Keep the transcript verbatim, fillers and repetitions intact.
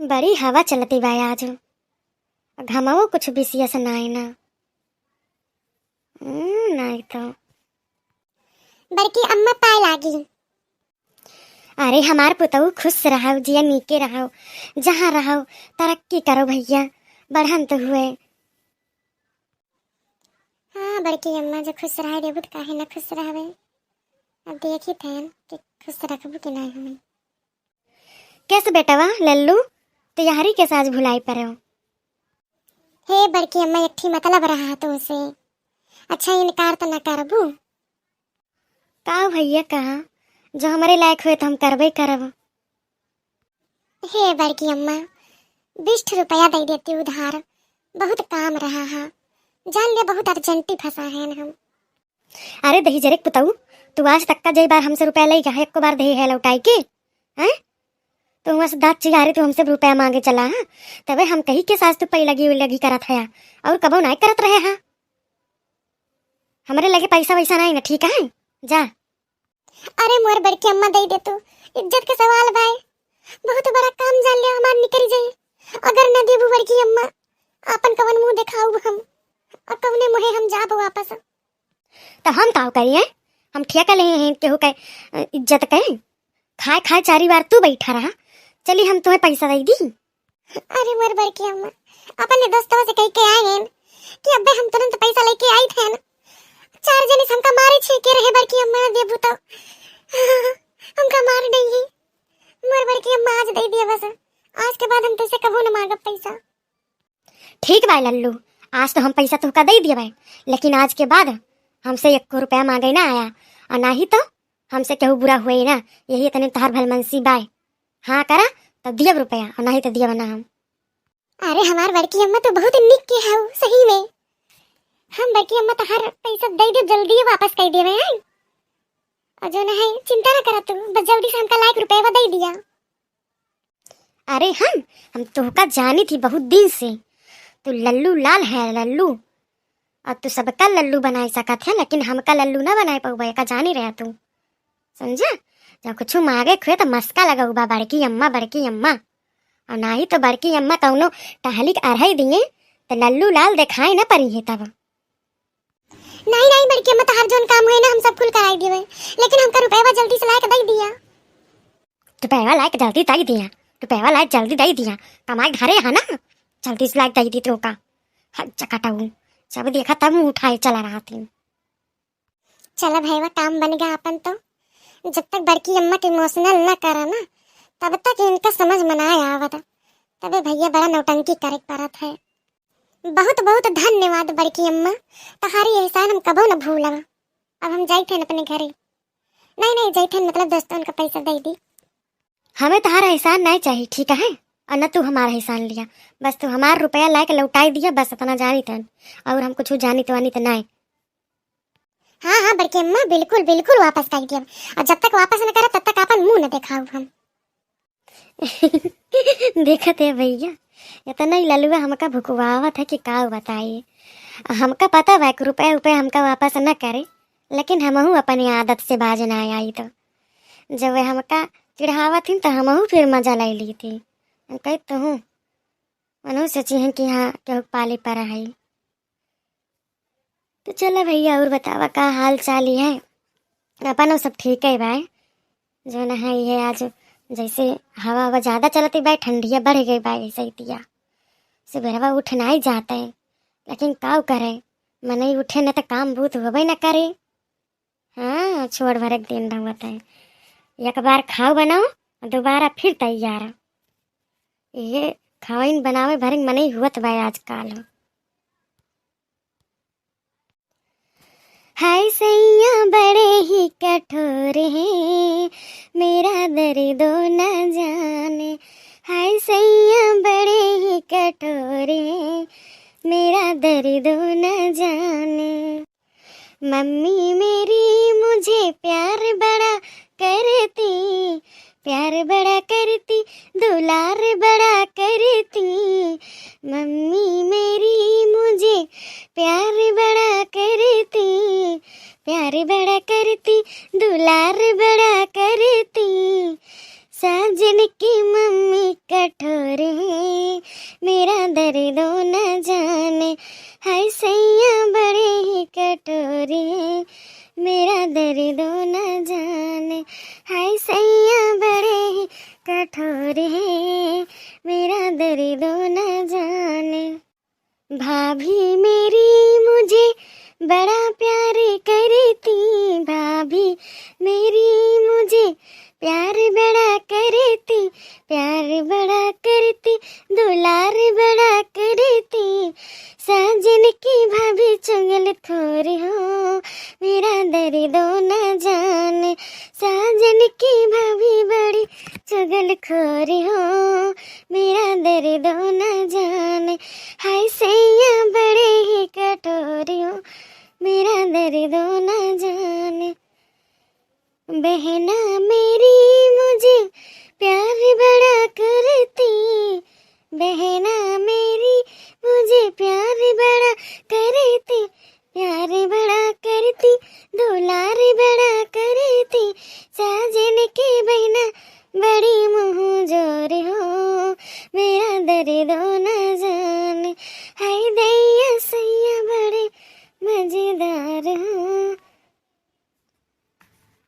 बड़ी हवा चलती बा आज, घमवो कुछ बिसियस नाई ना। हम्म, नाई तो। बड़की अम्मा पाए लागी। अरे हमार पुतऊ खुश रहो, जिया नीके रहो, जहाँ रहो तरक्की करो भैया, बढ़ंत हुए। हाँ बड़की अम्मा, जो खुश रहे देबू त काहे ना खुश रहबे। अब देखी थैन कि खुश रखबू कि नाई हमें। कैसे बेटवा लल्लू, तैयारी के साज भुलाई पड़ो। हे बड़की अम्मा, एक ठी मतलब रहा तुमसे, अच्छा इनकार तो न करबू? का भैया कहा, जो हमरे लायक हुए तो हम करबे करब। हे बड़की अम्मा, बीस ठो रुपया दे देती उधार, बहुत काम रहा है, जान ले बहुत अर्जेंटी फंसा है हम। अरे दही जरे के पुतऊ, तू आज तक का जई बार हमसे रुपया लई कहा, एको बार दही है लौटाई के? हैं? तू वहाँ से दाँत चिहारे, तू हमसे रुपया मांगे चला, हाँ? तबे हम कही के सास तू पई लगी, उई लगी करत है, और कबो नाई करत रहे, हाँ? हमरे लगे पैसा वैसा नाई ना, ठीक है? जा। अरे मोर बड़की अम्मा, दे दे तू, इज्जत के सवाल बाय, बहुत बड़ा काम जान लिया हमार निकल जाई, अगर न देबू बड़की अम्मा, आपन कवन मुंह देखाऊ हम, और कवने मुहे हम जाब वापस? तो हम काव करिए, हम ठेका ले हैं केहू के, अ, इज्जत के? खाए खाए चारी बार तू बैठा रहा, चली हम तुम्हें पैसा दे दी। अरे मोर बड़की अम्मा, अपने दोस्तवा से कह के आए हैं कि अबे हम तुरंत पैसा लेके आई थे ना, चार जने से हमका मारे छेके रहे बड़की अम्मा, ना देबू तो हमका मार देंगी। मोर बड़की अम्मा, आज दे दिया बस, आज के बाद हम तुझसे कबो न मांगब पैसा। ठीक बा लल्लू, आज तो हम पैसा तुहका दे दिया बाय, लेकिन आज के बाद हमसे एको रुपया मांगे ना आया, और ना ही तो हमसे केहू बुरा हुए ना, यही इतने तहार भलमनसी बाय। हाँ करा तो दियब रुपया, और ना ही तो दियब ना हम। अरे हमार बड़की अम्मा तो बहुत निक के हऊ सही में। हम बड़की अम्मा तहार पैसा दे देब, जल्दी वापस कर देबे हैं। और जो ना है, चिंता ना करा तू, बस जल्दी से हमका लायक रुपया दे दिया। अरे हम, हम तोहका जानी थी बहुत दिन से। तू लल्लू लाल है लल्लू, और तू सबका लल्लू बनाए सकत है, लेकिन हमका लल्लू ना बनाए पउबा, एका जानी रहा तू, समझा? जब कुछ मांगे खुए तो मस्का लगउबा, बड़की अम्मा, बड़की अम्मा। और ना ही तो बड़की अम्मा कौनो टहलिक अरहई दिए तो लल्लू लाल देखाए ना परी है तब। नहीं नहीं बड़की अम्मा, तहार जोन काम हुए ना हम सब कुल कराई देवे, लेकिन हमका रुपया जल्दी से लायक दे दिया। रुपया लायक जल्दी दे दिया, रुपया लायक जल्दी दे दिया, कमाई घरे है ना, जल्दी से लायक दे दी तू का। हट चकाटाऊ, जब देखा तब मुंह उठाए चला रहा थी। चला भैया, काम बन गया अपन तो। जब तक बड़की अम्मा के इमोशनल ना करा ना, तब तक इनका समझ में ना आवत। तबे भैया बड़ा नौटंकी करे के पड़त है। बहुत बहुत धन्यवाद बड़की अम्मा, तहारी एहसान हम कबो न भूलब। अब हम जाइत हन अपने घरे। नहीं नहीं, जाइत हन, मतलब दोस्तों का पैसा दे दी। हमें तहारा एहसान नहीं चाहिए, ठीक है? और न तू हमारा एहसान लिया, बस तू हमार रुपया लायक लौटाई दिया, बस इतना जानी तन, और हम कुछ जानी तो आनी तो नहीं। हाँ हाँ बड़की अम्मा, बिल्कुल बिल्कुल वापस कर दिया, और जब तक वापस न करा तब तक आपन मुंह न देखाऊ हम। देखत है भैया, इतना ही ललुआ हमका भुकवावत है कि का बताई। हमका पता बा कि रुपया उपया हमका वापस न करे, लेकिन हमहू अपनी आदत से बाज ना आई। तो जब वे हमका चिढ़ावत थी तो हमहू फिर मजा ले ली थी। हम कही तो हूँ, मनहू सोची हैं कि हाँ केहू के पाले पड़ा है। तो चला भैया, और बतावा का हाल चाल ही है? अपन वो सब ठीक है बाय। जो न है ये आज जैसे हवा हवा ज्यादा चलती बाय, ठंडिया बढ़ गई बाय, ऐसे ही तिया सुबेरवा उठ नहीं जाते, लेकिन काव करे, मनई उठे न तो काम बूत होबे न करे। हाँ, छोड़ भरे के दिन रहत है, एक बार खाओ बनाओ, दोबारा फिर तैयार। ये खाइन बनावे भरे के मनई हुअत बाय आजकल। हाय सैया बड़े ही कठोर हैं, मेरा दर्दो न जाने। हाय सैया बड़े ही कठोर हैं, मेरा दर्दो न जाने। मम्मी मेरी मुझे प्यार बड़ा करती, प्यार बड़ा करती, दुलार बड़ा करती। मम्मी मेरी मुझे प्यार बड़ा करती, प्यार बड़ा करती, दुलार बड़ा करती। साजन की मम्मी कठोर और है मेरा दर्द न जाने। भाभी मेरी मुझे बड़ा प्यार करती, भाभी मेरी मुझे प्यार बड़ा करती, प्यार बड़ा करती, दुलार बड़ा करती। साजन की भाभी चुगलखोर हो, मेरा दर्द न जाने। साजन की भाभी बड़ी चुगलखोर हो, मेरा दर्द न जाने। हाय सैया बड़े ही कठोर हो, मेरा दर्द न जाने। बहना मेरी मुझे प्यार बड़ा